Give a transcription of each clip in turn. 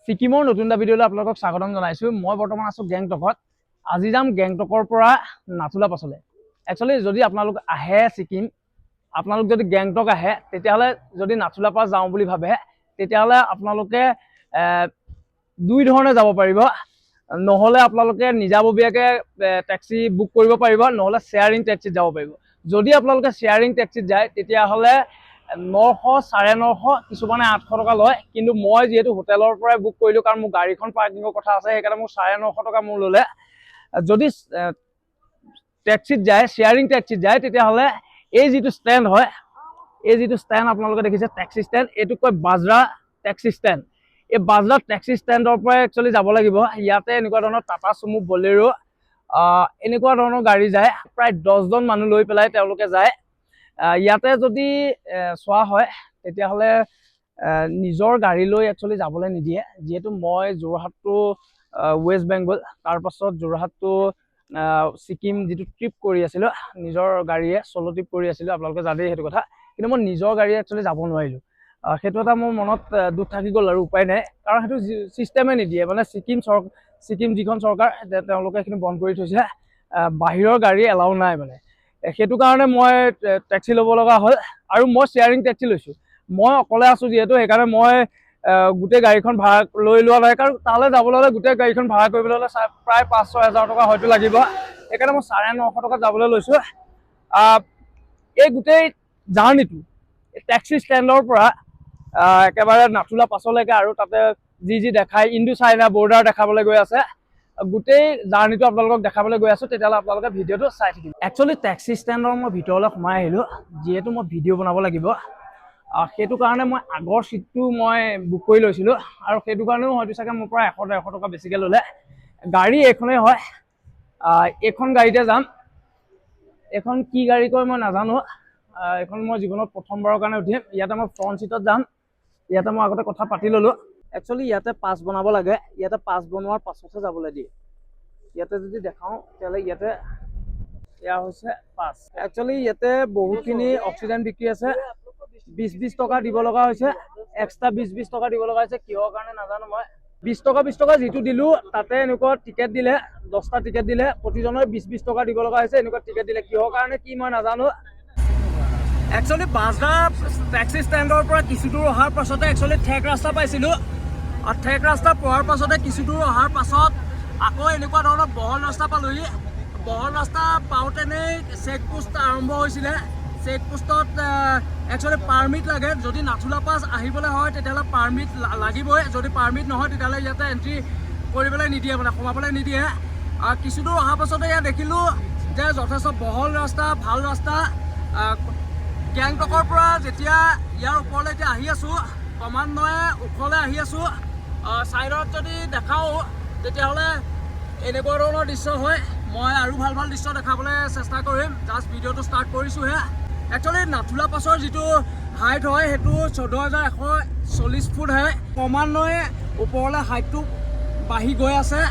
ছিকিমৰ নতুন এটা ভিডিঅ'লৈ আপোনালোকক স্বাগতম জনাইছোঁ। মই বৰ্তমান আছোঁ গেংটকত। আজি যাম গেংটকৰ পৰা নাথুলা পাছলৈ। একচুৱেলি যদি আপোনালোক আহে ছিকিম, আপোনালোক যদি গেংটক আহে, তেতিয়াহ'লে যদি নাথুলা পাছ যাওঁ বুলি ভাবে, তেতিয়াহ'লে আপোনালোকে দুই ধৰণে যাব পাৰিব। নহ'লে আপোনালোকে নিজাববীয়াকৈ টেক্সি বুক কৰিব পাৰিব, নহ'লে শ্বেয়াৰিং টেক্সিত যাব পাৰিব। যদি আপোনালোকে শ্বেয়াৰিং টেক্সিত যায়, তেতিয়াহ'লে 900, 950, কিছুমানে 800 টকা লয়। কিন্তু মই যিহেতু হোটেলৰ পৰাই বুক কৰিলোঁ, কাৰণ মোৰ গাড়ীখন পাৰ্কিঙৰ কথা আছে, সেইকাৰণে মোক 950 টকা মোৰ ল'লে। যদি টেক্সিত যায়, শ্বেয়াৰিং টেক্সিত যায়, তেতিয়াহ'লে এই যিটো ষ্টেণ্ড হয়, এই যিটো ষ্টেণ্ড আপোনালোকে দেখিছে, টেক্সি ষ্টেণ্ড, এইটোক কয় বাজৰা টেক্সি ষ্টেণ্ড। এই বাজৰা টেক্সি ষ্টেণ্ডৰ পৰাই একচুৱেলি যাব লাগিব। ইয়াতে এনেকুৱা ধৰণৰ টাটা চুমু, বলেৰো, এনেকুৱা ধৰণৰ গাড়ী যায়। প্ৰায় 10জন মানুহ লৈ পেলাই তেওঁলোকে যায়। ইয়াতে যদি চোৱা হয়, তেতিয়াহ'লে নিজৰ গাড়ী লৈ একচুৱেলি যাবলৈ নিদিয়ে। যিহেতু মই যোৰহাট টু ৱেষ্ট বেংগল, তাৰপাছত যোৰহাট টু ছিকিম যিটো ট্ৰিপ কৰি আছিলোঁ, নিজৰ গাড়ীয়ে চ'ল' ট্ৰিপ কৰি আছিলোঁ, আপোনালোকে জানেই সেইটো কথা। কিন্তু মই নিজৰ গাড়ীয়ে একচুৱেলি যাব নোৱাৰিলোঁ। সেইটো এটা মোৰ মনত দুখ থাকি গ'ল আৰু উপায় নাই, কাৰণ সেইটো ছিষ্টেমে নিদিয়ে। মানে ছিকিম যিখন চৰকাৰ, তেওঁলোকে সেইখিনি বন্ধ কৰি থৈছে। বাহিৰৰ গাড়ী এলাউ নাই। মানে সেইটো কাৰণে মই টেক্সি ল'ব লগা হ'ল আৰু মই শ্বেয়াৰিং টেক্সি লৈছোঁ। মই অকলে আছোঁ যিহেতু, সেইকাৰণে মই গোটেই গাড়ীখন ভাড়া লৈ লোৱা নাই, কাৰণ তালৈ যাবলৈ হ'লে গোটেই গাড়ীখন ভাড়া কৰিবলৈ হ'লে প্ৰায় 5-6 হাজাৰ টকা হয়তো লাগিব। সেইকাৰণে মই 950 টকাত যাবলৈ লৈছোঁ। এই গোটেই জাৰ্ণিটো টেক্সি ষ্টেণ্ডৰ পৰা একেবাৰে নাথুলা পাছলৈকে আৰু তাতে যি যি দেখায়, ইণ্ডো চাইনা বৰ্ডাৰ দেখাবলৈ গৈ আছে, গোটেই জাৰ্ণিটো আপোনালোকক দেখাবলৈ গৈ আছোঁ। তেতিয়াহ'লে আপোনালোকে ভিডিঅ'টো চাই থাকিব। একচুৱেলি টেক্সি ষ্টেণ্ডৰ মই ভিতৰলৈ সোমাই আহিলোঁ। যিহেতু মই ভিডিঅ' বনাব লাগিব, সেইটো কাৰণে মই আগৰ ছিটটো মই বুক কৰি লৈছিলোঁ আৰু সেইটো কাৰণেও হয়তো চাগে মোৰ পৰা 100-150 টকা বেছিকৈ ল'লে। গাড়ী এইখনেই হয়। এইখন গাড়ীতে যাম। এইখন কি গাড়ী কয় মই নাজানো। এইখন মই জীৱনত প্ৰথমবাৰৰ কাৰণে উঠিম। ইয়াতে মই ফ্ৰণ্ট ছিটত যাম। ইয়াতে মই আগতে কথা পাতি ল'লোঁ। একচুৱেলি ইয়াতে পাছ বনাব লাগে। ইয়াতে পাছ বনোৱাৰ পাছতহে যাবলৈ দিয়ে। ইয়াতে যদি দেখাওঁ, তেতিয়াহ'লে ইয়াতে এয়া হৈছে পাছ। একচুৱেলি ইয়াতে বহুতখিনি অক্সিজেন বিক্ৰী আছে। 20-20 টকা দিব লগা হৈছে, এক্সট্ৰা 20-20 টকা দিব লগা হৈছে। কিহৰ কাৰণে নাজানো। মই 20 টকা 20 টকা যিটো দিলোঁ, তাতে এনেকুৱা টিকেট দিলে, 10টা টিকেট দিলে। প্ৰতিজনৰে 20-20 টকা দিব লগা হৈছে। এনেকুৱা টিকেট দিলে, কিহৰ কাৰণে কি মই নাজানো। একচুৱেলি বাজৰা টেক্সি ষ্টেণ্ডৰ পৰা কিছু দূৰ অহাৰ পাছতে একচুৱেলি ঠেক ৰাস্তা পাইছিলোঁ আৰু ঠেক ৰাস্তা পোৱাৰ পাছতে কিছু দূৰ অহাৰ পাছত আকৌ এনেকুৱা ধৰণৰ বহল ৰাস্তা পালোহি। বহল ৰাস্তা পাওঁতেনেই চেক পোষ্ট আৰম্ভ হৈছিলে। চেক পোষ্টত একচুৱেলি পাৰ্মিট লাগে। যদি নাথুলা পাছ আহিবলৈ হয়, তেতিয়াহ'লে পাৰ্মিট লাগিবই। যদি পাৰ্মিট নহয়, তেতিয়াহ'লে ইয়াতে এণ্ট্ৰি কৰিবলৈ নিদিয়ে, মানে সোমাবলৈ নিদিয়ে। আৰু কিছু দূৰ অহাৰ পাছতে ইয়াত দেখিলোঁ যে যথেষ্ট বহল ৰাস্তা, ভাল ৰাস্তা। গেংটকৰ পৰা যেতিয়া ইয়াৰ ওপৰলৈ এতিয়া আহি আছোঁ, ক্ৰমান্বয়ে ওখলৈ আহি আছোঁ। ছাইডত যদি দেখাওঁ, তেতিয়াহ'লে এনেকুৱা ধৰণৰ দৃশ্য হয়। মই আৰু ভাল ভাল দৃশ্য দেখাবলৈ চেষ্টা কৰিম। জাষ্ট ভিডিঅ'টো ষ্টাৰ্ট কৰিছোঁহে। একচুৱেলি নাথুলা পাছৰ যিটো হাইট হয়, সেইটো 14,140 ফুট হয়। ক্ৰমান্বয়ে ওপৰলৈ হাইটটো বাঢ়ি গৈ আছে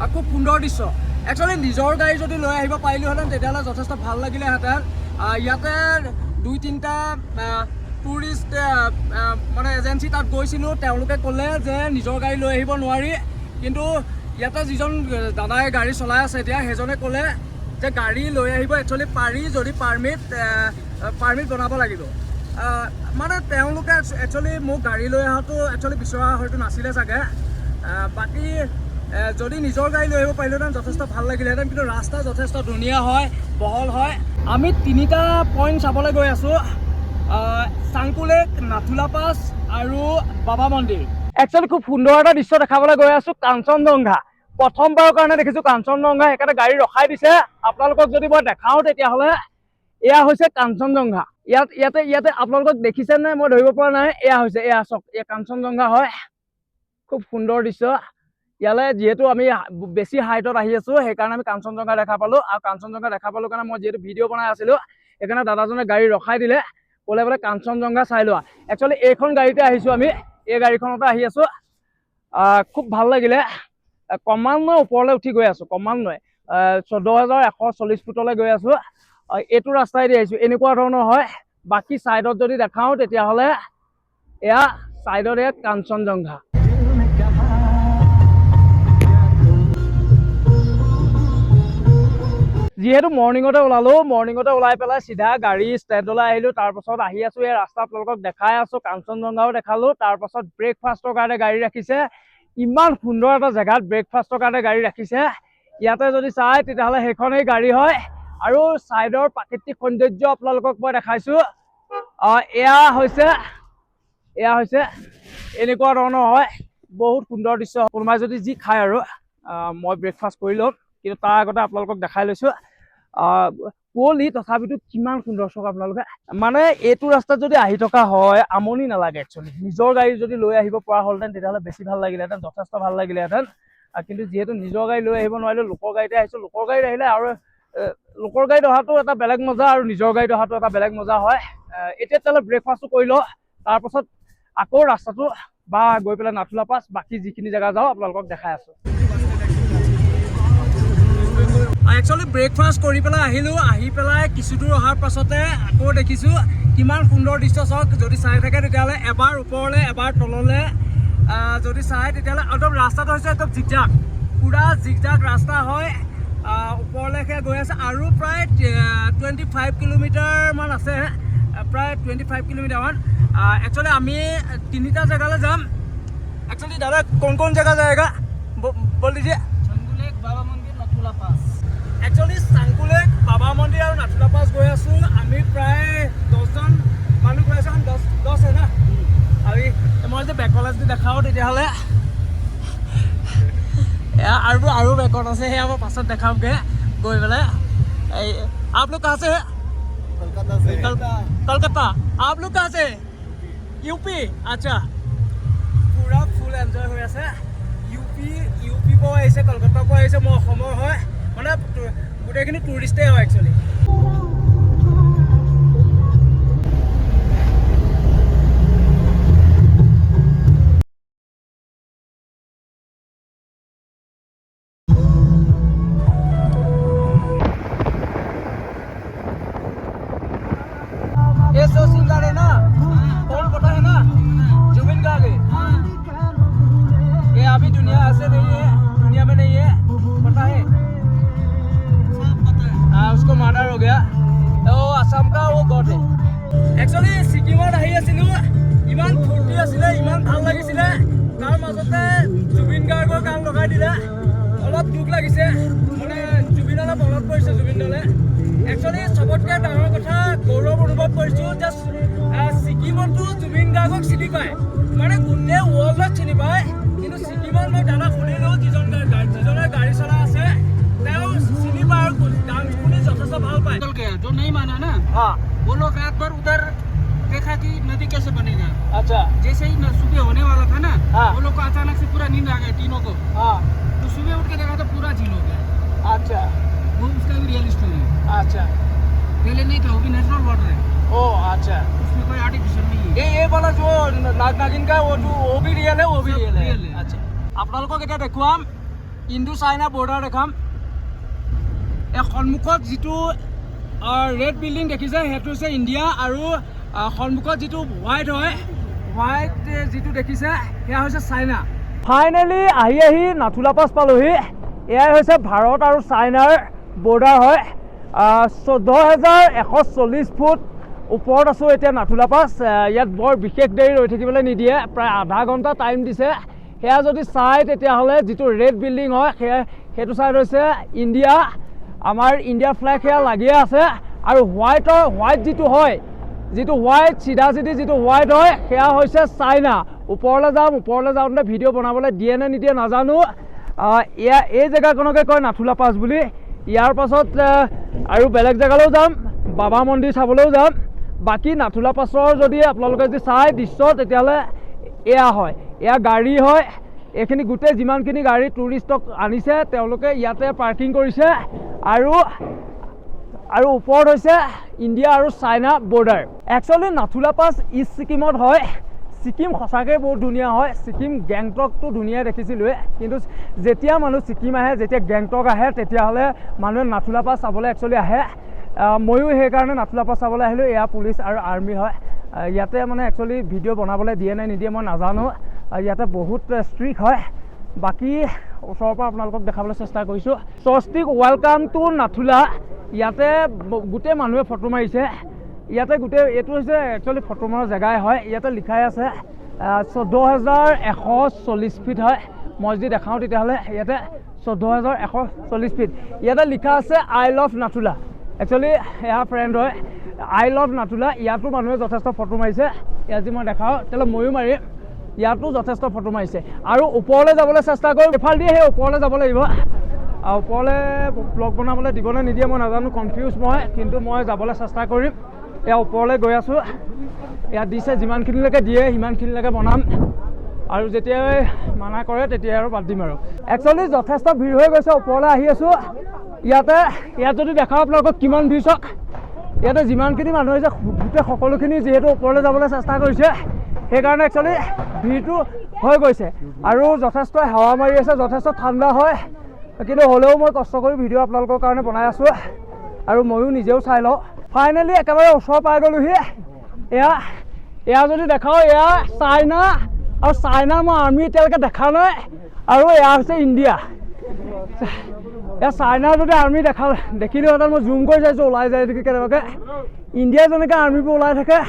আৰু খুব সুন্দৰ দৃশ্য। একচুৱেলি নিজৰ গাড়ী যদি লৈ আহিব পাৰিলোহেঁতেন, তেতিয়াহ'লে যথেষ্ট ভাল লাগিলেহেঁতেন। ইয়াতে দুই তিনিটা টুৰিষ্ট মানে এজেঞ্চি তাত গৈছিলোঁ। তেওঁলোকে ক'লে যে নিজৰ গাড়ী লৈ আহিব নোৱাৰি। কিন্তু ইয়াতে যিজন দাদাই গাড়ী চলাই আছে এতিয়া, সেইজনে ক'লে যে গাড়ী লৈ আহিব একচুৱেলি পাৰি, যদি পাৰ্মিট পাৰ্মিট বনাব লাগিব। মানে তেওঁলোকে একচুৱেলি মোক গাড়ী লৈ অহাটো একচুৱেলি বিচৰা হয়তো নাছিলে চাগে। বাকী যদি নিজৰ গাড়ী লৈ আহিব পাৰিলোহেঁতেন, যথেষ্ট ভাল লাগিলেহেঁতেন। কিন্তু ৰাস্তা যথেষ্ট ধুনীয়া হয়, বহল হয়। আমি তিনিটা পইণ্ট চাবলৈ গৈ আছোঁ, চাংকু লেক, নাথুলা পাছ আৰু বাবা মন্দিৰ। একচুৱেলি খুব সুন্দৰ এটা দৃশ্য দেখাবলৈ গৈ আছোঁ, কাঞ্চনজংঘা। প্ৰথমবাৰৰ কাৰণে দেখিছোঁ কাঞ্চনজংঘা, সেইকাৰণে গাড়ী ৰখাই দিছে। আপোনালোকক যদি মই দেখাওঁ, তেতিয়াহ'লে এয়া হৈছে কাঞ্চনজংঘা। ইয়াত ইয়াতে ইয়াতে আপোনালোকক দেখিছে নে মই ধৰিব পৰা নাই। এয়া হৈছে, এয়া চাওক, এয়া কাঞ্চনজংঘা হয়। খুব সুন্দৰ দৃশ্য। ইয়ালে যিহেতু আমি বেছি হাইটত আহি আছো, সেইকাৰণে আমি কাঞ্চনজংঘা দেখা পালো। আৰু কাঞ্চনজংঘা দেখা পালো কাৰণে মই যিহেতু ভিডিঅ' বনাই আছিলো, সেইকাৰণে দাদাজনে গাড়ী ৰখাই দিলে। ক'লে বোলে কাঞ্চনজংঘা চাই লোৱা। একচুৱেলি এইখন গাড়ীতে আহিছো আমি, এই গাড়ীখনতে আহি আছো। খুব ভাল লাগিলে। ক্ৰমান্বয়ে ওপৰলৈ উঠি গৈ আছো। ক্ৰমান্বয়ে 14,140 ফুটলৈ গৈ আছো। এইটো ৰাস্তাইদি আহিছো, এনেকুৱা ধৰণৰ হয়। বাকী ছাইডত যদি দেখাওঁ, তেতিয়াহ'লে এয়া ছাইডত এয়া কাঞ্চনজংঘা। दिल में कहा যিহেতু মৰ্ণিঙতে ওলালোঁ, মৰ্ণিঙতে ওলাই পেলাই চিধা গাড়ী ষ্টেণ্ডলৈ আহিলোঁ। তাৰপাছত আহি আছোঁ, এই ৰাস্তা আপোনালোকক দেখাই আছোঁ, কাঞ্চনজংঘাও দেখালোঁ। তাৰপাছত ব্ৰেকফাষ্টৰ কাৰণে গাড়ী ৰাখিছে। ইমান সুন্দৰ এটা জেগাত ব্ৰেকফাষ্টৰ কাৰণে গাড়ী ৰাখিছে। ইয়াতে যদি চাই, তেতিয়াহ'লে সেইখনেই গাড়ী হয়। আৰু ছাইডৰ প্ৰাকৃতিক সৌন্দৰ্য আপোনালোকক মই দেখাইছোঁ। এয়া হৈছে এনেকুৱা ধৰণৰ হয়, বহুত সুন্দৰ দৃশ্য। কোনোবাই যদি যি খায় আৰু মই ব্ৰেকফাষ্ট কৰি ল'ম, কিন্তু তাৰ আগতে আপোনালোকক দেখাই লৈছোঁ। কুঁৱলী, তথাপিতো কিমান সুন্দৰ চাওক আপোনালোকে। মানে এইটো ৰাস্তাত যদি আহি থকা হয়, আমনি নালাগে। একচুৱেলি নিজৰ গাড়ী যদি লৈ আহিব পৰা হ'লহেঁতেন, তেতিয়াহ'লে বেছি ভাল লাগিলেহেঁতেন, যথেষ্ট ভাল লাগিলেহেঁতেন। কিন্তু যিহেতু নিজৰ গাড়ী লৈ আহিব নোৱাৰিলোঁ, লোকৰ গাড়ীতে আহিছোঁ। লোকৰ গাড়ীত আহিলে আৰু লোকৰ গাড়ীত অহাটো এটা বেলেগ মজা আৰু নিজৰ গাড়ীত অহাটো এটা বেলেগ মজা হয়। এতিয়া তেতিয়াহ'লে ব্ৰেকফাষ্টটো কৰি লওঁ, তাৰপাছত আকৌ ৰাস্তাটো বা গৈ পেলাই নাথুলা পাছ, বাকী যিখিনি জেগা যাওঁ, আপোনালোকক দেখাই আছোঁ। একচুৱেলি ব্ৰেকফাষ্ট কৰি পেলাই আহিলোঁ। আহি পেলাই কিছু দূৰ অহাৰ পাছতে আকৌ দেখিছোঁ কিমান সুন্দৰ দৃশ্য। চাওক, যদি চাই থাকে তেতিয়াহ'লে এবাৰ ওপৰলৈ, এবাৰ তললৈ যদি চাই, তেতিয়াহ'লে একদম ৰাস্তাটো হৈছে একদম জিগজাগ, পূৰা জিগজাগ ৰাস্তা হয়। ওপৰলৈকে গৈ আছে আৰু প্ৰায় 25 কিলোমিটাৰমান আছে, প্ৰায় 25 কিলোমিটাৰমান। একচুৱেলি আমি তিনিটা জেগালৈ যাম। एक्चुअली दादा, कौन कौन जगह जाएगा, बोल दीजिए। Changu Lake, Baba Mandir, Nathula Pass. Actually Changu lake, বাবা মন্দিৰ আৰু নাথুলা পাছ গৈ আছোঁ। আমি প্ৰায় 10জন মানুহ গৈ আছোঁ। দহ দহ है না? আৰু মই যদি বেকলৈ যদি দেখাওঁ, তেতিয়াহ'লে এয়া আৰু বেকত আছে, সেয়া মই পাছত দেখামগৈ গৈ পেলাই। এই आप लोग कहाँ से है? कलकत्ता से। कलकत्ता। आप लोग कहाँ से? ইউপি। আচ্ছা, পুৰা ফুল এনজয় হৈ আছে। ইউ পিৰ পৰাও আহিছে, কলকাতাৰ পৰা আহিছে, মই অসমৰ হয়। মানে গোটেইখিনি টুৰিষ্টেই হয় একচুৱেলি। ये सो सिंगर है ना, कौन पता है ना, जुबिन गर्ग है। ये अभी दुनिया ऐसे नहीं है, दुनिया में नहीं है, पता है? सब पता है। हाँ, उसको मर्डर हो गया तो असम का वो गॉड है। একচুৱেলি ছিকিমত আহি আছিলোঁ, ইমান ফূৰ্তি আছিলে, ইমান ভাল লাগিছিলে, তাৰ মাজতে জুবিন গাৰ্গৰ গান লগাই দিলে, অলপ দুখ লাগিছে। মানে জুবিনলৈ মনত পৰিছে জুবিনলৈ। একচুৱেলি চবতকৈ ডাঙৰ কথা, গৌৰৱ অনুভৱ কৰিছোঁ যে ছিকিমতো জুবিন গাৰ্গক চিনি পায়। মানে গোটেই ৱৰ্ল্ডত চিনি পায়, কিন্তু ছিকিমত মই দাদাক সুধিলোঁ, যিজনে গাড়ী চলাই আছে, তেওঁ চিনি পায় আৰু গান শুনি যথেষ্ট ভাল পায়। निकल गया। जो नहीं माना ना, वो लोग रात भर उधर देखा कि नदी कैसे बनेगा। जैसे ही न सुबह होने वाला था ना, वो लोग को अचानक से पूरा नींद आ गया तीनों को। तो सुबह उठ के देखा तो पूरा झील हो गया। वो उसका भी रियल स्टोरी है। पहले नहीं था, वो भी नेचुरल वाटर है। ओ अच्छा। उसमें कोई आर्टिफिशियल नहीं है। ये वाला जो नाग नागिन का, वो जो वो भी रियल है, वो भी सब रियल है। Real है। আচ্ছা, আপোনালোকক এতিয়া দেখুৱাম, ইণ্ডো চাইনা বৰ্ডাৰ দেখাম। এই সন্মুখত যিটো ৰেড বিল্ডিং দেখিছে, সেইটো হৈছে ইণ্ডিয়া। আৰু সন্মুখত যিটো হোৱাইট হয়, হোৱাইট যিটো দেখিছে, সেয়া হৈছে চাইনা। ফাইনেলি আহি আহি নাথুলা পাছ পালোহি। এয়াই হৈছে ভাৰত আৰু চাইনাৰ বৰ্ডাৰ হয়। 14,140 ফুট ওপৰত আছোঁ এতিয়া নাথুলা পাছ। ইয়াত বৰ বিশেষ দেৰি ৰৈ থাকিবলৈ নিদিয়ে, প্ৰায় আধা ঘণ্টা টাইম দিছে। সেয়া যদি চাই, তেতিয়াহ'লে যিটো ৰেড বিল্ডিং হয়, সেয়া সেইটো ছাইড হৈছে ইণ্ডিয়া, আমাৰ ইণ্ডিয়া ফ্লেগ সেয়া লাগিয়ে আছে। আৰু হোৱাইট যিটো হয়, যিটো হোৱাইট চিধা চিধি যিটো হোৱাইট হয়, সেয়া হৈছে চাইনা। ওপৰলৈ যাম, ওপৰলৈ যাওঁতে ভিডিঅ' বনাবলৈ দিয়ে নে নিদিয়ে নাজানো। এয়া এই জেগাখনকে কয় নাথুলা পাছ বুলি। ইয়াৰ পাছত আৰু বেলেগ জেগালৈও যাম, বাবা মন্দিৰ চাবলৈও যাম। বাকী নাথুলা পাছৰ যদি আপোনালোকে যদি চাই দৃশ্য, তেতিয়াহ'লে এয়া হয়, এয়া গাড়ী হয়। এইখিনি গোটেই যিমানখিনি গাড়ী টুৰিষ্টক আনিছে, তেওঁলোকে ইয়াতে পাৰ্কিং কৰিছে। আৰু ওপৰত হৈছে ইণ্ডিয়া আৰু চাইনা বৰ্ডাৰ। একচুৱেলি নাথুলা পাছ ইষ্ট ছিকিমত হয়। ছিকিম সঁচাকৈ বহুত ধুনীয়া হয়। ছিকিম গেংটকটো ধুনীয়া দেখিছিলোঁৱে, কিন্তু যেতিয়া মানুহ ছিকিম আহে, যেতিয়া গেংটক আহে, তেতিয়াহ'লে মানুহে নাথুলা পাছ চাবলৈ একচুৱেলি আহে। ময়ো সেইকাৰণে নাথুলা পাছ চাবলৈ আহিলোঁ। এয়া পুলিচ আৰু আৰ্মি হয়। ইয়াতে মানে একচুৱেলি ভিডিঅ' বনাবলৈ দিয়ে নে নিদিয়ে মই নাজানো। ইয়াতে বহুত ষ্ট্ৰিক্ট হয়। বাকী ওচৰৰ পৰা আপোনালোকক দেখাবলৈ চেষ্টা কৰিছোঁ। Swastik, welcome to Nathula. ইয়াতে গোটেই মানুহে ফটো মাৰিছে। ইয়াতে গোটেই এইটো হৈছে একচুৱেলি ফটো মৰা জেগাই হয়। ইয়াতে লিখাই আছে 14,140 ফিট হয়। মই যদি দেখাওঁ তেতিয়াহ'লে ইয়াতে 14,140 ফিট। ইয়াতে লিখা আছে "I love Nathula"। Actually এয়া ফ্ৰেণ্ড হয়। "I love Nathula"। ইয়াতো মানুহে যথেষ্ট ফটো মাৰিছে। ইয়াত যদি মই দেখাওঁ তেতিয়াহ'লে ময়ো মাৰিম। ইয়াতো যথেষ্ট ফটো মাৰিছে। আৰু ওপৰলৈ যাবলৈ চেষ্টা কৰিম। এইফালেদি সেই ওপৰলৈ যাব লাগিব। আৰু ওপৰলৈ ব্লগ বনাবলৈ দিবনে নিদিয়ে মই নাজানো, কনফিউজ মই। কিন্তু মই যাবলৈ চেষ্টা কৰিম। এয়া ওপৰলৈ গৈ আছোঁ। ইয়াত দিছে, যিমানখিনিলৈকে দিয়ে সিমানখিনিলৈকে বনাম আৰু যেতিয়াই মানা কৰে তেতিয়াই আৰু বাদ দিম। আৰু একচুৱেলি যথেষ্ট ভিৰ হৈ গৈছে। ওপৰলৈ আহি আছোঁ। ইয়াতে ইয়াত যদি দেখাওঁ আপোনালোকক কিমান ভিৰ চাওক। ইয়াতে যিমানখিনি মানুহ হৈছে, গোটেই সকলোখিনি যিহেতু ওপৰলৈ যাবলৈ চেষ্টা কৰিছে, সেইকাৰণে একচুৱেলি ভিৰটো হৈ গৈছে। আৰু যথেষ্ট হাৱা মাৰি আছে, যথেষ্ট ঠাণ্ডা হয়। কিন্তু হ'লেও মই কষ্ট কৰি ভিডিঅ' আপোনালোকৰ কাৰণে বনাই আছোঁ আৰু ময়ো নিজেও চাই লওঁ। ফাইনেলি একেবাৰে ওচৰ পাই গ'লোহি। এয়া যদি দেখাওঁ, এয়া চাইনা। আৰু চাইনা মই আৰ্মি এতিয়ালৈকে দেখা নাই। আৰু এয়া হৈছে ইণ্ডিয়া। এয়া চাইনাৰ যদি আৰ্মি দেখিলোহেঁতেন, মই জুম কৰি চাইছোঁ ওলাই যায় নেকি কেনেবাকৈ। ইণ্ডিয়াৰ যেনেকৈ আৰ্মিবোৰ ওলাই থাকে,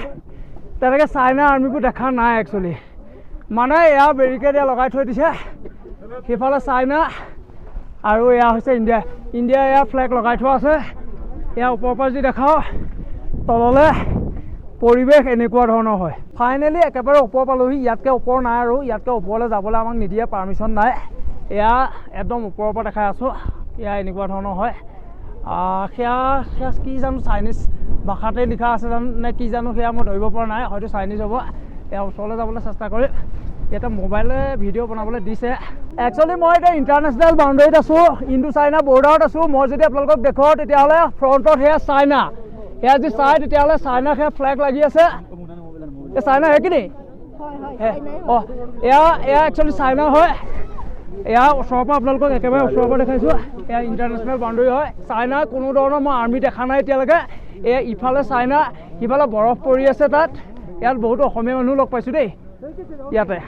তেনেকৈ চাইনাৰ আৰ্মিবোৰ দেখা নাই একচুৱেলি। মানে এয়া বেৰিকেড এয়া লগাই থৈ দিছে। সেইফালে চাইনা আৰু এয়া হৈছে ইণ্ডিয়া। ইণ্ডিয়া এয়া ফ্লেগ লগাই থোৱা আছে। এয়া ওপৰৰ পৰা যদি দেখাওঁ তললৈ, পৰিৱেশ এনেকুৱা ধৰণৰ হয়। ফাইনেলি একেবাৰে ওপৰ পালোহি। ইয়াতকৈ ওপৰ নাই আৰু ইয়াতকৈ ওপৰলৈ যাবলৈ আমাক নিদিয়ে, পাৰ্মিশ্যন নাই। এয়া একদম ওপৰৰ পৰা দেখাই আছোঁ। এয়া এনেকুৱা ধৰণৰ হয়। সেয়া কি জানো, চাইনিজ ভাষাতে লিখা আছে জানো নে কি জানো, সেয়া মই ধৰিব পৰা নাই। হয়তো চাইনিজ হ'ব। এয়া ওচৰলৈ যাবলৈ চেষ্টা কৰিম। ইয়াতে মোবাইলে ভিডিঅ' বনাবলৈ দিছে। একচুৱেলি মই এতিয়া ইণ্টাৰনেশ্যনেল বাউণ্ডেৰীত আছোঁ, ইণ্ডো চাইনা বৰ্ডাৰত আছোঁ। মই যদি আপোনালোকক দেখুৱাওঁ তেতিয়াহ'লে ফ্ৰণ্টত সেয়া চাইনা। সেয়া যদি চাই তেতিয়াহ'লে চাইনা সেয়া ফ্লেগ লাগি আছে। এই চাইনা है कि नहीं? অঁ, এয়া একচুৱেলি চাইনা হয়। এয়া ওচৰৰ পৰা আপোনালোকক একেবাৰে ওচৰৰ পৰা দেখাইছোঁ। এয়া ইণ্টাৰনেশ্যনেল বাউণ্ডেৰী হয়। চাইনাৰ কোনো ধৰণৰ মই আৰ্মি দেখা নাই এতিয়ালৈকে। এয়া ইফালে চাইনা, সিফালে বৰফ পৰি আছে তাত। ইয়াত বহুতো অসমীয়া মানুহ লগ পাইছোঁ দেই ইয়াতে।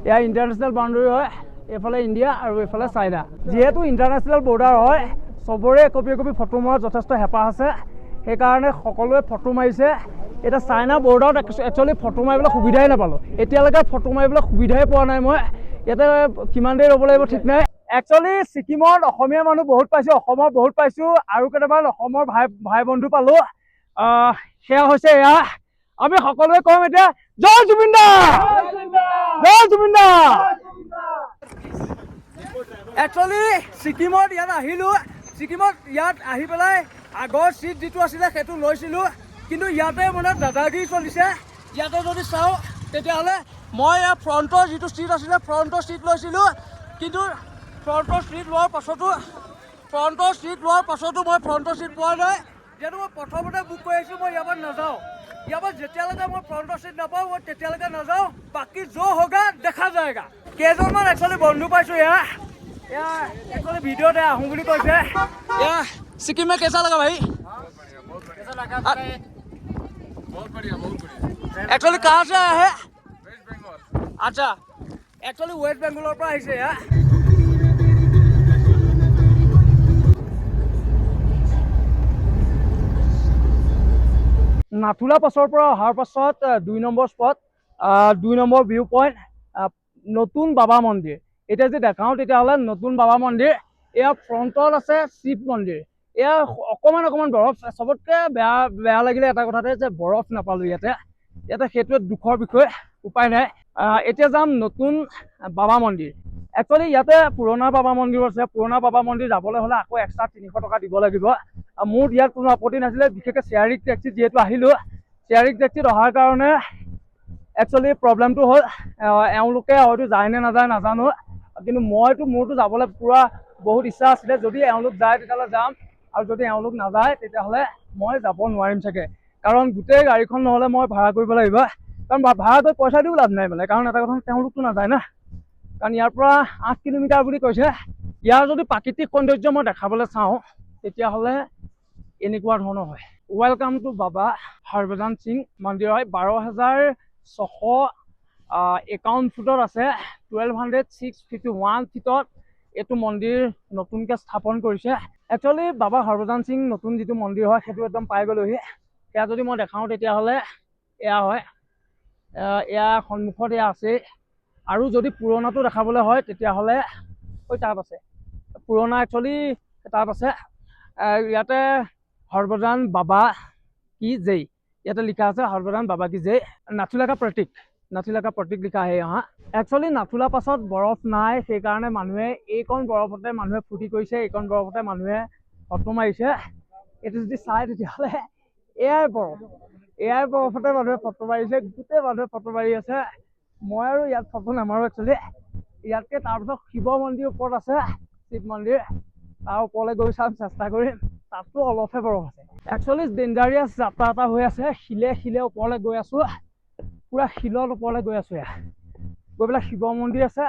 এয়া ইণ্টাৰনেশ্যনেল বাউণ্ডেৰী হয়। এইফালে ইণ্ডিয়া আৰু এইফালে চাইনা। যিহেতু ইণ্টাৰনেশ্যনেল বৰ্ডাৰ হয়, চবৰে একপি একপি ফটো মৰাৰ যথেষ্ট হেঁপাহ আছে। সেইকাৰণে সকলোৱে ফটো মাৰিছে। এতিয়া চাইনা বৰ্ডাৰত একচুৱেলি ফটো মাৰিবলৈ সুবিধাই নাপালোঁ। এতিয়ালৈকে ফটো মাৰিবলৈ সুবিধাই পোৱা নাই মই। ইয়াতে কিমান দেৰি ৰ'ব লাগিব ঠিক নাই। একচুৱেলি ছিকিমত অসমীয়া মানুহ বহুত পাইছোঁ, অসমৰ বহুত পাইছোঁ আৰু কেইটামান অসমৰ ভাই বন্ধু পালোঁ। সেয়া হৈছে এয়া। আমি সকলোৱে কম এতিয়া, জয় জুবিন দা, জয় জুবিন দা। একচুৱেলি ছিকিমত ইয়াত আহিলোঁ। ছিকিমত ইয়াত আহি পেলাই আগৰ চিট যিটো আছিলে সেইটো লৈছিলোঁ। কিন্তু ইয়াতে মানে দাদাগিৰি চলিছে। ইয়াতে যদি চাওঁ তেতিয়াহ'লে মই ইয়াৰ ফ্ৰণ্টৰ যিটো চিট আছিলে, ফ্ৰণ্টৰ চিট লৈছিলোঁ। কিন্তু ফ্ৰণ্টৰ চিট লোৱাৰ পাছতো মই ফ্ৰণ্টৰ চিট পোৱা নাই। যিহেতু মই প্ৰথমতে বুক কৰি আহিছোঁ, মই ইয়াৰ পৰা নাযাওঁ। ইয়াৰ পৰা যেতিয়ালৈকে মই ফ্ৰণ্টৰ চিট নাপাওঁ, মই তেতিয়ালৈকে নাযাওঁ। बाकी जो होगा देखा जाएगा। কেইজনমান একচুৱেলি বন্ধু পাইছোঁ। এয়া একচুৱেলি ভিডিঅ'তে আহোঁ বুলি কৈছে। এয়া सिक्किम में कैसा लगा भाई? कैसा लगा बताइए? बहुत बढ़िया, बहुत बढ़िया। एक्चुअली कहाँ से आया है? वेस्ट बंगाल। আচ্ছা, একচুৱেলি ৱেষ্ট বেংগলৰ পৰা আহিছে এয়া। নাথুলা পাছৰ পৰা অহাৰ পাছত 2 number spot, 2 number view point, নতুন বাবা মন্দিৰ। এতিয়া যদি দেখাওঁ তেতিয়াহ'লে নতুন বাবা মন্দিৰ। এয়া ফ্ৰণ্টত আছে শিৱ মন্দিৰ। এয়া অকণমান অকণমান বৰফ। চবতকৈ বেয়া বেয়া লাগিলে এটা কথাতে যে বৰফ নাপালোঁ ইয়াতে। ইয়াতে সেইটোৱে দুখৰ বিষয়, উপায় নাই। এতিয়া যাম নতুন বাবা মন্দিৰ। একচুৱেলি ইয়াতে পুৰণা বাবা মন্দিৰো আছে। পুৰণা বাবা মন্দিৰ যাবলৈ হ'লে আকৌ এক্সট্ৰা 300 টকা দিব লাগিব। আৰু মোৰ ইয়াত কোনো আপত্তি নাছিলে। বিশেষকৈ শ্বেয়াৰিং টেক্সিত যিহেতু আহিলোঁ, শ্বেয়াৰিং টেক্সিত অহাৰ কাৰণে একচুৱেলি প্ৰব্লেমটো হ'ল। এওঁলোকে হয়তো যায় নে নাযায় নাজানো, কিন্তু মইতো মোৰতো যাবলৈ পূৰা বহুত ইচ্ছা আছিলে। যদি এওঁলোক যায় তেতিয়াহ'লে যাম আৰু যদি এওঁলোক নাযায় তেতিয়াহ'লে মই যাব নোৱাৰিম চাগে। কাৰণ গোটেই গাড়ীখন নহ'লে মই ভাড়া কৰিব লাগিব। কাৰণ ভাড়া কৰি পইচা দিও লাভ নাই মানে। কাৰণ এটা কথা, তেওঁলোকতো নাযায় না। কাৰণ ইয়াৰ পৰা 8 কিলোমিটাৰ বুলি কৈছে। ইয়াৰ যদি প্ৰাকৃতিক সৌন্দৰ্য মই দেখাবলৈ চাওঁ তেতিয়াহ'লে এনেকুৱা ধৰণৰ হয়। Welcome to বাবা হৰভজন সিং মন্দিৰ হয়। 12,651 ফুটত আছে। 1206 51 ফিটত এইটো মন্দিৰ নতুনকৈ স্থাপন কৰিছে। একচুৱেলি বাবা হৰভজন সিং নতুন যিটো মন্দিৰ হয়, সেইটো একদম পাই গ'লোহি। সেয়া যদি মই দেখাওঁ, তেতিয়াহ'লে এয়া হয়। এয়া সন্মুখত এয়া আছেই। আৰু যদি পুৰণাটো দেখাবলৈ হয়, তেতিয়াহ'লে ঐ তাত আছে পুৰণা। একচুৱেলি তাত আছে। ইয়াতে হৰভজন বাবা কি জয় ইয়াতে লিখা আছে। হৰভজন বাবা কি জয়, নাথুলা কা প্ৰতীক, নাথুলা কা প্ৰতীক লিখা है यहाँ। একচুৱেলি নাথুলা পাছত বৰফ নাই, সেইকাৰণে মানুহে এইকণ বৰফতে মানুহে ফূৰ্তি কৰিছে, এইকণ বৰফতে মানুহে ফটো মাৰিছে। এইটো যদি চাই, তেতিয়াহ'লে এয়াই বৰফ। এয়াই বৰফতে মানুহে ফটো মাৰিছে। গোটেই মানুহে ফটো মাৰি আছে। মই আৰু ইয়াত ফটো নামাৰো একচুৱেলি ইয়াতকৈ। তাৰপিছত শিৱ মন্দিৰ ওপৰত আছে, শিৱ মন্দিৰ, তাৰ ওপৰলৈ গৈ চাম, চেষ্টা কৰিম। তাতো অলপহে বৰফ আছে। একচুৱেলি ডেঞ্জাৰিয়াছ যাত্ৰা এটা হৈ আছে। শিলে শিলে ওপৰলৈ গৈ আছোঁ, পূৰা শিলত ওপৰলৈ গৈ আছোঁ। এয়া গৈ পেলাই শিৱ মন্দিৰ আছে,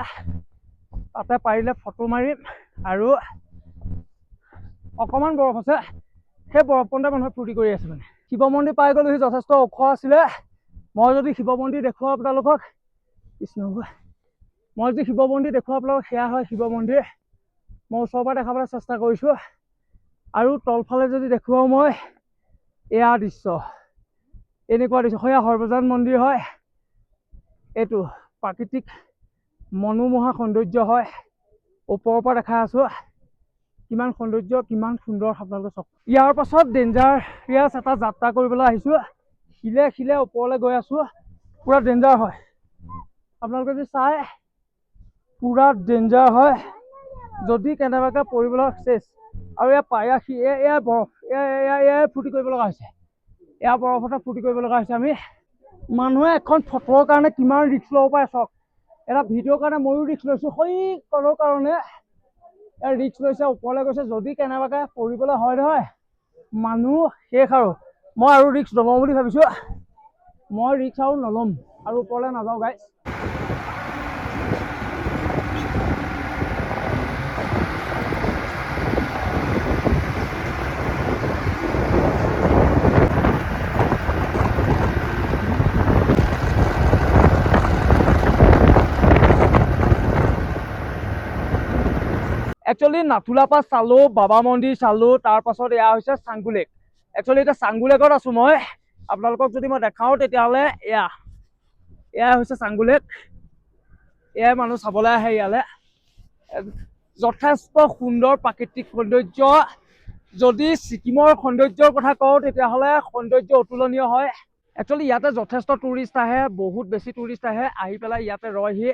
তাতে পাৰিলে ফটো মাৰিম। আৰু অকণমান বৰফ আছে, সেই বৰফকণতে মানুহে ফূৰ্তি কৰি আছে। মানে শিৱ মন্দিৰ পাই গ'লোহি। যথেষ্ট ওখ আছিলে। মই যদি শিৱ মন্দিৰ দেখুৱাওঁ আপোনালোকক, কৃষ্ণ, মই যদি শিৱ মন্দিৰ দেখুৱাওঁ আপোনালোকক, সেয়া হয় শিৱ মন্দিৰ। মই ওচৰৰ পৰা দেখাবলৈ চেষ্টা কৰিছোঁ। আৰু তলফালে যদি দেখুৱাওঁ মই, এয়া দৃশ্য, এনেকুৱা দৃশ্য। সেয়া হৰভজন মন্দিৰ হয়। এইটো প্ৰাকৃতিক মনোমোহা সৌন্দৰ্য হয়। ওপৰৰ পৰা দেখাই আছোঁ, কিমান সৌন্দৰ্য, কিমান সুন্দৰ, আপোনালোকে চাওক। ইয়াৰ পাছত ডেঞ্জাৰিয়াছ এটা যাত্ৰা কৰিবলৈ আহিছোঁ। শিলে শিলে ওপৰলৈ গৈ আছোঁ। পূৰা ডেঞ্জাৰ হয়। আপোনালোকে যদি চাই, পূৰা ডেঞ্জাৰ হয়। যদি কেনেবাকৈ পৰিবলৈ, চেচ। আৰু এয়া পায়া এয়া বৰফ, এয়া এয়া এয়াই ফূৰ্তি কৰিব লগা হৈছে। এয়া বৰফতে ফূৰ্তি কৰিব লগা হৈছে। আমি মানুহে এখন ফটোৰ কাৰণে কিমান ৰিস্ক ল'ব পাৰে চাওক। এটা ভিডিঅ'ৰ কাৰণে ময়ো ৰিস্ক লৈছোঁ। সেইকণৰ কাৰণে এয়া ৰিস্ক লৈছে, ওপৰলৈ গৈছে। যদি কেনেবাকৈ পৰিবলৈ হয় নহয়, মানুহ শেষ। আৰু মই আৰু ৰিস্ক নলওঁ বুলি ভাবিছোঁ। মই ৰিস্ক আৰু নল'ম আৰু ওপৰলৈ নাযাওঁ গাইজ। একচুৱেলি নাথুলা পাছ চালোঁ, বাবা মন্দিৰ চালোঁ, তাৰপাছত এয়া হৈছে চাংগু লেক। একচুৱেলি এতিয়া চাংগু লেকত আছোঁ মই। আপোনালোকক যদি মই দেখাওঁ, তেতিয়াহ'লে এয়া হৈছে চাংগু লেক। এয়াই মানুহ চাবলৈ আহে ইয়ালৈ। যথেষ্ট সুন্দৰ প্ৰাকৃতিক সৌন্দৰ্য। যদি ছিকিমৰ সৌন্দৰ্যৰ কথা কওঁ, তেতিয়াহ'লে সৌন্দৰ্য অতুলনীয় হয়। একচুৱেলি ইয়াতে যথেষ্ট টুৰিষ্ট আহে, বহুত বেছি টুৰিষ্ট আহে, আহি পেলাই ইয়াতে ৰয়হি।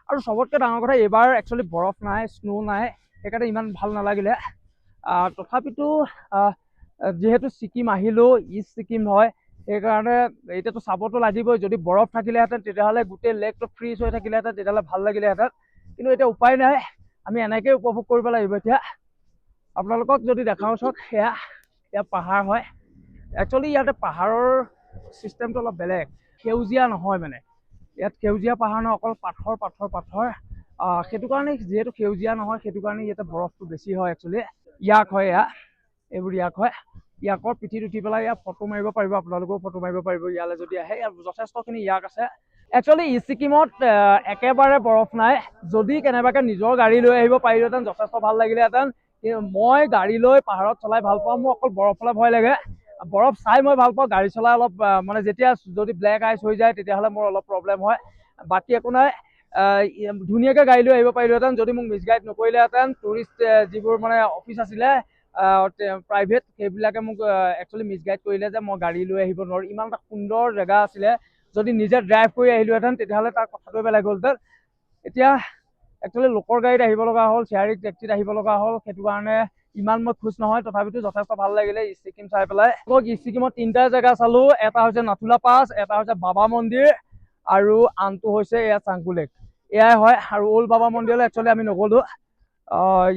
আৰু চবতকৈ ডাঙৰ কথা, এইবাৰ একচুৱেলি বৰফ নাই, স্ন' নাই, সেইকাৰণে ইমান ভাল নালাগিলে। তথাপিতো যিহেতু ছিকিম আহিলোঁ, ইষ্ট ছিকিম হয়, সেইকাৰণে এতিয়াতো চাবতো লাগিবই। যদি বৰফ থাকিলেহেঁতেন, তেতিয়াহ'লে গোটেই লেকটো ফ্ৰিজ হৈ থাকিলেহেঁতেন, তেতিয়াহ'লে ভাল লাগিলেহেঁতেন। কিন্তু এতিয়া উপায় নাই, আমি এনেকৈয়ে উপভোগ কৰিব লাগিব। এতিয়া আপোনালোকক যদি দেখাওঁ, চাওক, সেয়া এয়া পাহাৰ হয়। একচুৱেলি ইয়াতে পাহাৰৰ ছিষ্টেমটো অলপ বেলেগ, সেউজীয়া নহয়। মানে ইয়াত সেউজীয়া পাহাৰ নহয়, অকল পাথৰ, পাথৰ, পাথৰ। সেইটো কাৰণে, যিহেতু সেউজীয়া নহয়, সেইটো কাৰণে ইয়াতে বৰফটো বেছি হয়। একচুৱেলি ইয়াক হয়, এয়া এইবোৰ ইয়াক হয়। ইয়াকৰ পিঠিত উঠি পেলাই ইয়াত ফটো মাৰিব পাৰিব। আপোনালোকেও ফটো মাৰিব পাৰিব ইয়ালৈ যদি আহে। ইয়াত যথেষ্টখিনি ইয়াক আছে। একচুৱেলি ইষ্ট ছিকিমত একেবাৰে বৰফ নাই। যদি কেনেবাকৈ নিজৰ গাড়ী লৈ আহিব পাৰিলোহেঁতেন, যথেষ্ট ভাল লাগিলেহেঁতেন। কিন্তু মই গাড়ী লৈ পাহাৰত চলাই ভাল পাওঁ। মোৰ অকল বৰফলৈ ভয় লাগে। বৰফ চাই মই ভাল পাওঁ, গাড়ী চলাই অলপ মানে যেতিয়া যদি ব্লেক আইচ হৈ যায়, তেতিয়াহ'লে মোৰ অলপ প্ৰব্লেম হয়, বাকী একো নাই। ধুনীয়াকৈ গাড়ী লৈ আহিব পাৰিলোহেঁতেন, যদি মোক মিছগাইড নকৰিলেহেঁতেন। টুৰিষ্ট যিবোৰ মানে অফিচ আছিলে প্ৰাইভেট, সেইবিলাকে মোক একচুৱেলি মিছগাইড কৰিলে যে মই গাড়ী লৈ আহিব নোৱাৰোঁ। ইমান এটা সুন্দৰ জেগা আছিলে, যদি নিজে ড্ৰাইভ কৰি আহিলোহেঁতেন, তেতিয়াহ'লে তাৰ কথাটোৱে বেলেগ হ'লহেঁতেন। এতিয়া একচুৱেলি লোকৰ গাড়ীত আহিব লগা হ'ল, শ্বেয়াৰিং টেক্সিত আহিব লগা হ'ল। সেইটো কাৰণে ইমান মই খুচ নহয়। তথাপিতো যথেষ্ট ভাল লাগিলে ইষ্ট ছিকিম চাই পেলাই। আকৌ ইষ্ট ছিকিমত তিনিটা জেগা চালোঁ। এটা হৈছে নাথুলা পাছ, এটা হৈছে বাবা মন্দিৰ আৰু আনটো হৈছে এয়া চাংগু লেক। এয়াই হয়। আৰু অল্ড বাবা মন্দিৰলৈ একচুৱেলি আমি নগ'লোঁ।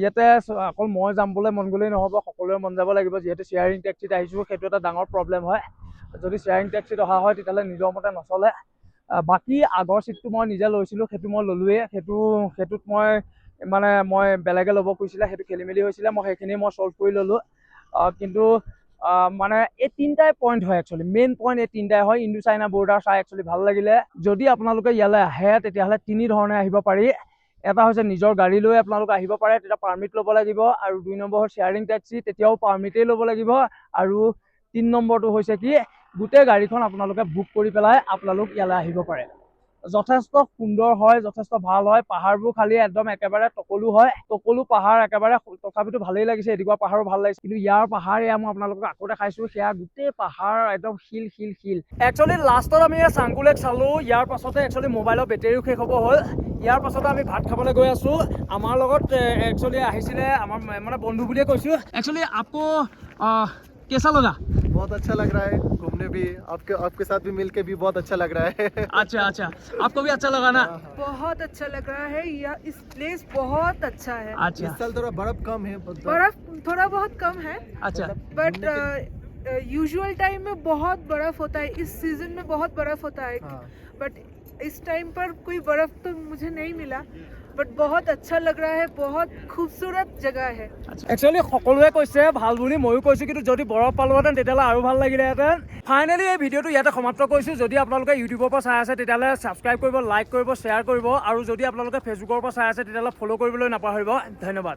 ইয়াতে অকল মই যাম বোলে মন গ'লেই নহ'ব, সকলোৰে মন যাব লাগিব। যিহেতু শ্বেয়াৰিং টেক্সিত আহিছোঁ, সেইটো এটা ডাঙৰ প্ৰব্লেম হয়। যদি শ্বেয়াৰিং টেক্সিত অহা হয়, তেতিয়াহ'লে নিজৰ মতে নচলে। বাকী আগৰ চিটটো মই নিজে লৈছিলোঁ, সেইটো মই ল'লোৱেই। সেইটোত মই মানে মই বেলেগে ল'ব খুজিছিলে, সেইটো খেলি মেলি হৈছিলে। মই সেইখিনি মই ছল্ভ কৰি ল'লোঁ। কিন্তু মানে এই তিনিটাই পইণ্ট হয় একচুৱেলি, মেইন পইণ্ট এই তিনিটাই হয়। ইণ্ডো চাইনা বৰ্ডাৰ চাই একচুৱেলি ভাল লাগিলে। যদি আপোনালোকে ইয়ালৈ আহে, তেতিয়াহ'লে তিনি ধৰণে আহিব পাৰি। এটা হৈছে নিজৰ গাড়ী লৈ আপোনালোক আহিব পাৰে, তেতিয়া পাৰ্মিট ল'ব লাগিব। আৰু 2 নম্বৰ হ'ল শ্বেয়াৰিং টেক্সি, তেতিয়াও পাৰ্মিটেই ল'ব লাগিব। আৰু 3 নম্বৰটো হৈছে কি, গোটেই গাড়ীখন আপোনালোকে বুক কৰি পেলাই আপোনালোক ইয়ালৈ আহিব পাৰে। যথেষ্ট সুন্দৰ হয়, যথেষ্ট ভাল হয়। পাহাৰবোৰ খালি একদম একেবাৰে টকলো হয়, টকলো পাহাৰ একেবাৰে। তথাপিতো ভালেই লাগিছে। এনেকুৱা পাহাৰো ভাল লাগিছে, কিন্তু ইয়াৰ পাহাৰ এয়া মই আপোনালোকক আকৌ দেখাইছো, সেয়া গোটেই পাহাৰ একদম শিল শিল শিল। একচুৱেলি লাষ্টত আমি এই চাংগু লেক চালোঁ। ইয়াৰ পাছতে একচুৱেলি মোবাইলৰ বেটেৰীও শেষ হ'ব হ'ল। ইয়াৰ পাছতে আমি ভাত খাবলৈ গৈ আছোঁ। আমাৰ লগত একচুৱেলি আহিছিলে আমাৰ মানে বন্ধু বুলিয়ে কৈছোঁ। একচুৱেলি आपको कैसा लगा? बहुत अच्छा लग रहा है, घूमने भी, आपके आपके साथ भी मिलके भी बहुत अच्छा लग रहा है। अच्छा, आपको भी अच्छा लगा ना? बहुत अच्छा लग रहा है। यह इस प्लेस बहुत अच्छा है। इस साल थोड़ा बर्फ कम है। बर्फ थोड़ा बहुत कम है। मतलब बट घूमने के यूजुअल टाइम में बहुत बर्फ होता है, इस सीजन में बहुत बर्फ होता है। बट इस टाइम पर कोई बर्फ तो मुझे नहीं मिला, बट बहुत अच्छा लग रहा है, बहुत खूबसूरत जगह है। একচুৱেলি সকলোৱে কৈছে ভাল বুলি, ময়ো কৈছোঁ, কিন্তু যদি বৰফ পালোহেঁতেন, তেতিয়াহ'লে আৰু ভাল লাগিলেহেঁতেন। ফাইনেলি এই ভিডিঅ'টো ইয়াতে সমাপ্ত কৰিছোঁ। যদি আপোনালোকে ইউটিউবৰ পৰা চাই আছে, তেতিয়াহ'লে ছাবস্ক্ৰাইব কৰিব, লাইক কৰিব, শ্বেয়াৰ কৰিব আৰু যদি আপোনালোকে ফেচবুকৰ পৰা চাই আছে, তেতিয়াহ'লে ফ'ল' কৰিবলৈ নাপাহৰিব। ধন্যবাদ।